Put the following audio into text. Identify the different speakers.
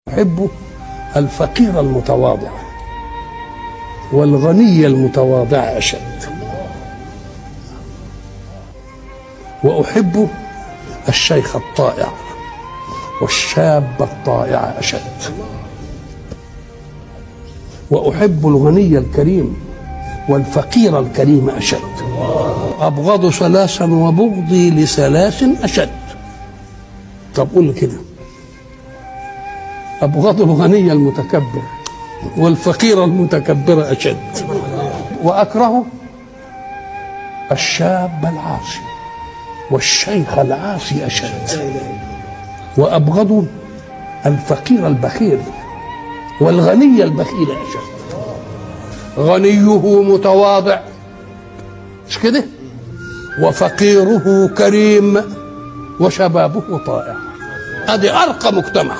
Speaker 1: أحب الفقير المتواضع والغني المتواضع أشد، وأحب الشيخ الطائع والشاب الطائع أشد، وأحب الغني الكريم والفقير الكريم أشد. أبغض ثلاثا وبغضي لثلاث أشد. طب قول كده، أبغض الغني المتكبر والفقير المتكبر أشد، وأكره الشاب العاصي والشيخ العاصي أشد، وأبغض الفقير البخيل والغني البخيل أشد. غنية متواضع، مش كده؟ وفقيره كريم وشبابه طائع. ادي ارقى مجتمع.